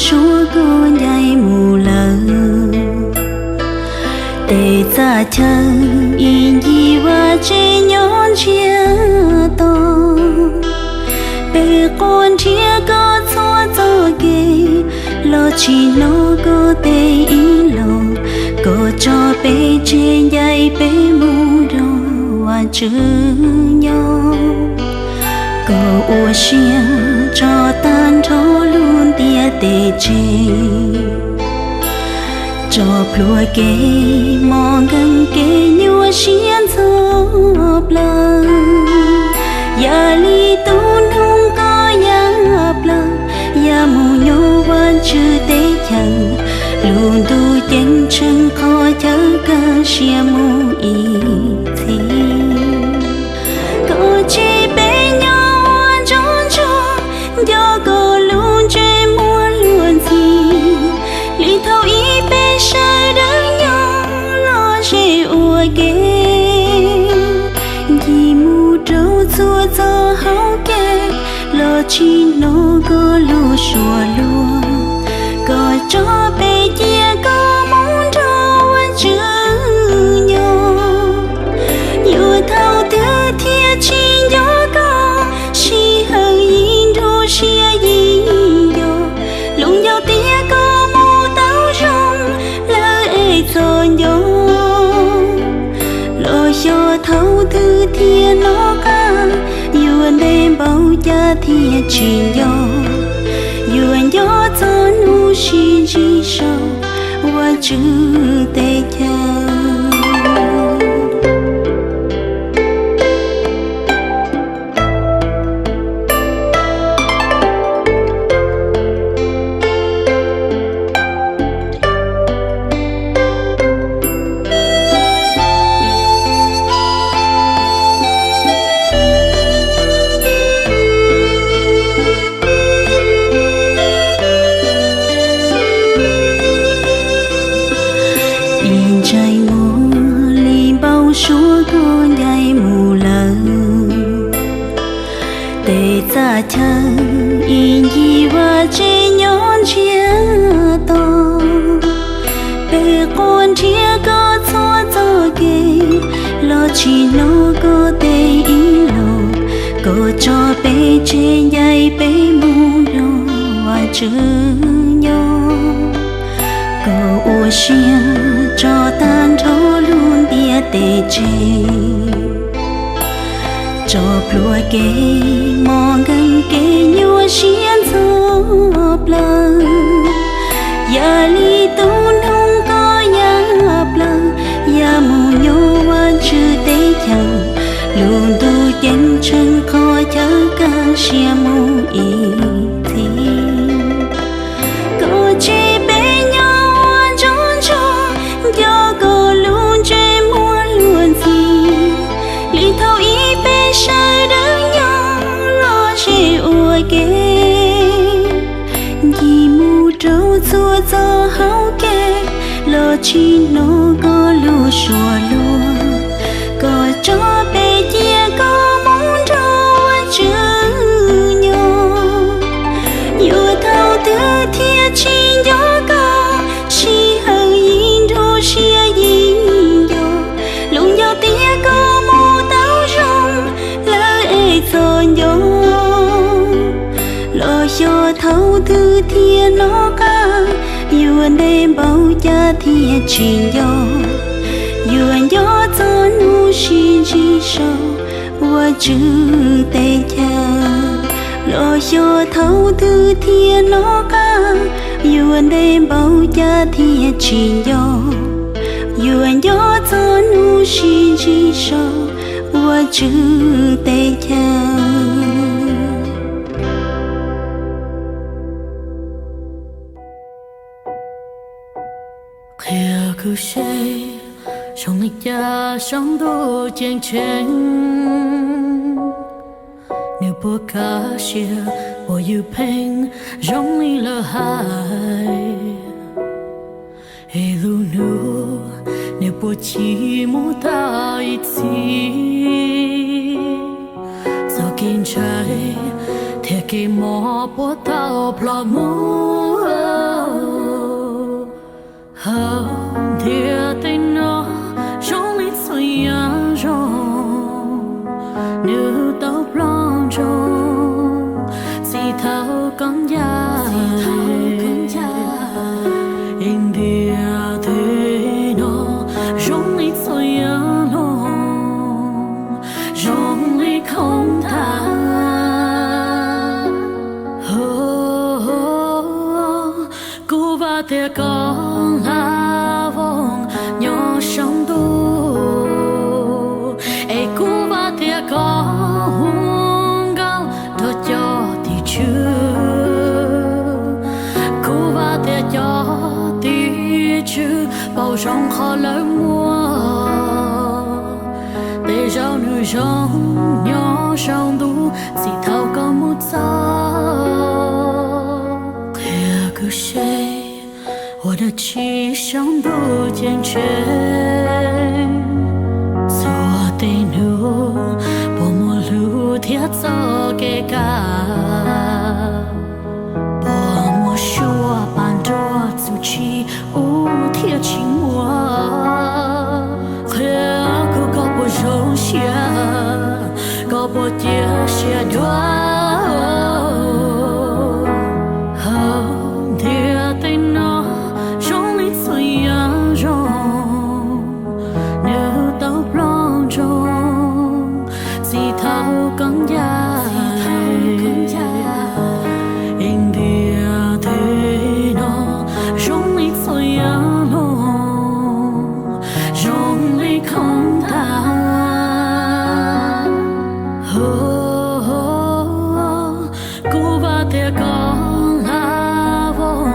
suab kuj ncaim mus lawm. Tej txaj chaw ib ncig vaj tsev nyob ntsiag to, peb quaj nrhiav koj txhua txoj kev, los tsis hnov koj tej ib los, koj tso peb tseg ncaim peb mus nrog Vajtswv nyob. Koj ua siab tso tag nrho lub ntiaj teb tsev, tso plhuav kev mob nkeeg kev nyuaj siab ntxhov plaws. Yam li tus noog koj ya plaws, ya mus nyob Vajtswv teb chaws, lub ntuj ceeb tsheej qhov chaw kawg siab mus ib txhis. Koj tseg peb nyob ua ntsoov ntsuag, nco koj lub ntsej muag luag ntxhi, li thaum ub peb sawv daws nyob lom zem ua ke, ncig mus rau txhua txoj hauv kev, los tsis hnov koj lub suab luag. Koj tso peb cia koj mus nrog Vajtswv nyob. Yuav thaum twg thiaj tsis nco koj, sij hawm yim nruab siab yim nco, luag nco tias koj mus tau zoo, lawv es txom nyem. Los xyov thaum twg thiaj nov qab, yuav ntev npaum cas thiaj tsis nco, yuav nco txog hnub sib ntsib saum Vajtswv teb chaws. Ib ntsais muag li npau suav koj ncaim mus lawm. Tej txaj chaw ib ncig vaj tsev nyob ntsiag to, peb quaj nrhiav koj txhua txoj kev, los tsis hnov koj tej ib los, koj tso peb tseg ncaim peb mus nrog Vajtswv nyob. Koj ua siab tso tag nrho lub ntiaj teb tsev, tso plhuav kev mob nkeeg kev nyuaj siab ntxhov plaws. Yam li tus noog koj ya plaws, ya mus nyob Vajtswv teb chaws, lub ntuj ceeb tsheej qhov chaw kawg siab mus ib txhis. Koj tseg peb nyob ua ntsoov ntsuag, nco koj lub ntsej muag luag ntxhi, li thaum ub peb sawv daws nyob lom zem ua ke, ncig mus rau txhua txoj hauv kev, los tsis hnov koj lub suab luag. Koj tso peb cia koj mus nrog Vajtswv nyob. Yuav thaum twg thiaj tsis nco koj, sij hawm yim nruab siab yim nco, luag nco tias koj mus tau zoo, lawv es txom nyem. Los xyov thaum twg thiaj nov qab, yuav ntev npaum cas thiaj tsis nco, yuav nco txog hnub sib ntsib saum Vajtswv teb chaws. Los xyov thaum twg thiaj nov qab, yuav ntev npaum cas thiaj tsis nco, yuav nco txog hnub sib ntsib saum Vajtswv teb chaws. Qhia kuv seb zoo li cas saum ntuj ceeb tsheej, nws puas kaj siab, puas yws pheej zoo li lawv hais, es lub hnub nws puas chim mus tau ib txhis. Txoj kev ntshai thiab kev mob puas tau ploj mus. Tias koj hlab voog nyob saum ntuj, es kuv vam tias koj hu nkauj nrog cov tim tswv. Kuv vam tias cov tim tswv pauv zoo qhov lawv muaj, tej zaum nws zoo nyob saum ntuj txij thaum koj mus txog. Qhia kuv seb ua dab tsi saum ntuj ceeb tsheej, txhua tej hnub puas muaj hlub thiab txoj kev kaj, puas muaj suab pab nruab txuj ci ub thiab tsis muaj. Qhia kuv koj puas zoo siab, koj puas cia siab dua. Hais tias tej no zoo li txhua yam zoo, nws tau plob ntsoog txij thaum koj ncaim. Ntiaj teb no zoo li txhua yam hlob, zoo li khoom tag. Kuv vam tias koj hlab voog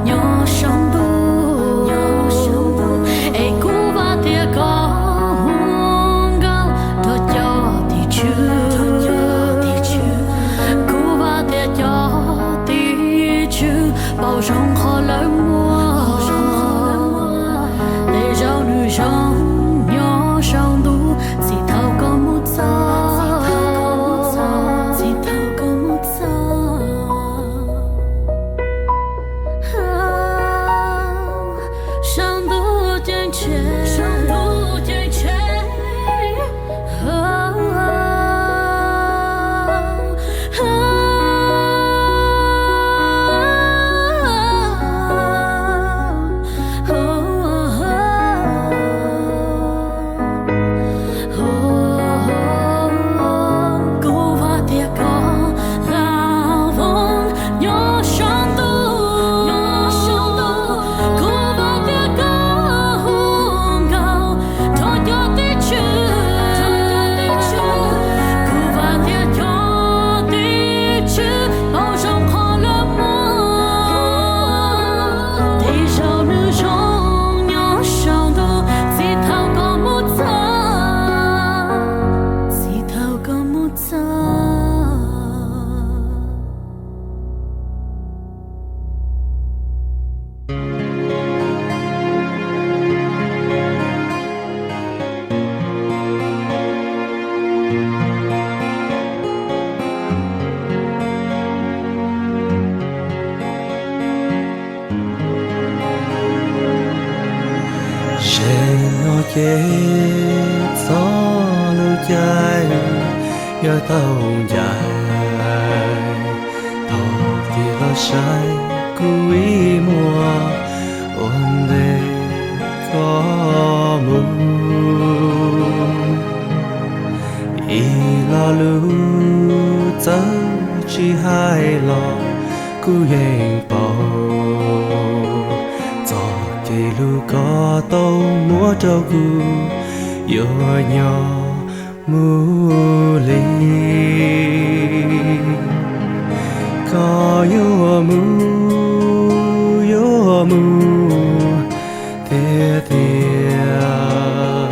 nyob saum ntuj, es kuv vam tias koj hu nkauj nrog cov tim tswv. Kuv vam tias cov tim tswv pauv zoo qhov lawv muaj, tej zaum nws zoo nyob saum ntuj txij thaum koj mus txog, txij thaum koj mus txog. Saum ntuj ceeb tsheej, saum ntuj ceeb tsheej. Kuv vam tias koj hlab voog nyob saum ntuj, kuv vam tias koj hu nkauj nrog cov tim tswv. Kuv vam tias cov tim tswv pauv zoo qhov lawv muaj, tej zaum nws zoo nyob saum ntuj txij thaum koj mus txog, txij thaum koj mus txog. Zaum no ces txog lub caij yuav tau ncaim, thov tij los saib kuv ib muag ua ntej koj mus. Ib lo lus txawm tsis hais los kuv yeej paub, txoj kev hlub koj tau muab rau kuv yuav nyob mus li. Koj yuav mus, yuav mus tiag tiag,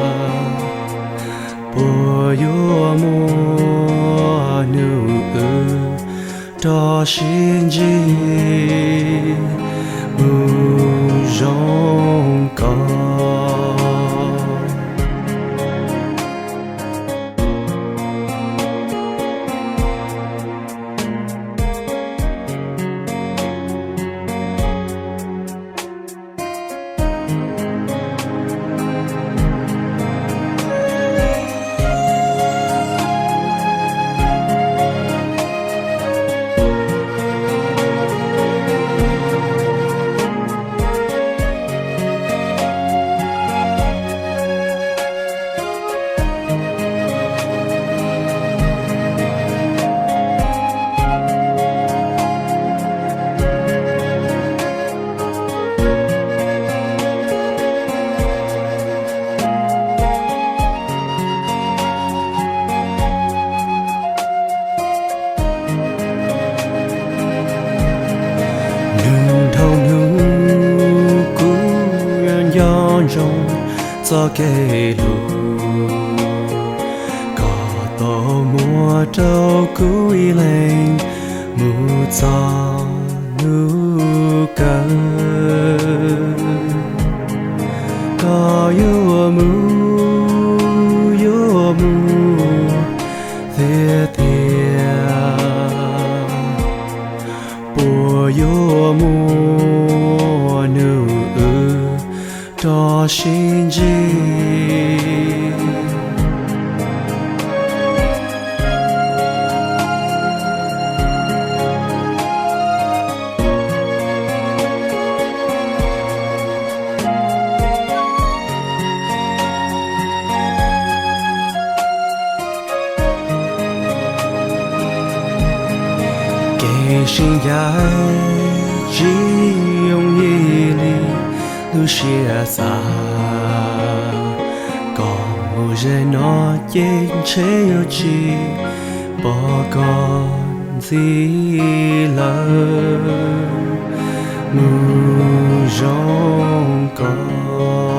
puas yuav muaj hnub wb rov sib ntsib mus zoo koj. txoj kev hlub, koj tau muab rau kuv ib leeg mus txog hnub kawg. Koj yuav mus, yuav mus tiag tiag, puas yuav muaj hnub wb rov sib ntsib? Kev sib ncaim tsis yooj yim li lub siab xav. Koj mus ze no ces ntshe yuav tsis pom koj ntxiv lawm. Mus zoo koj.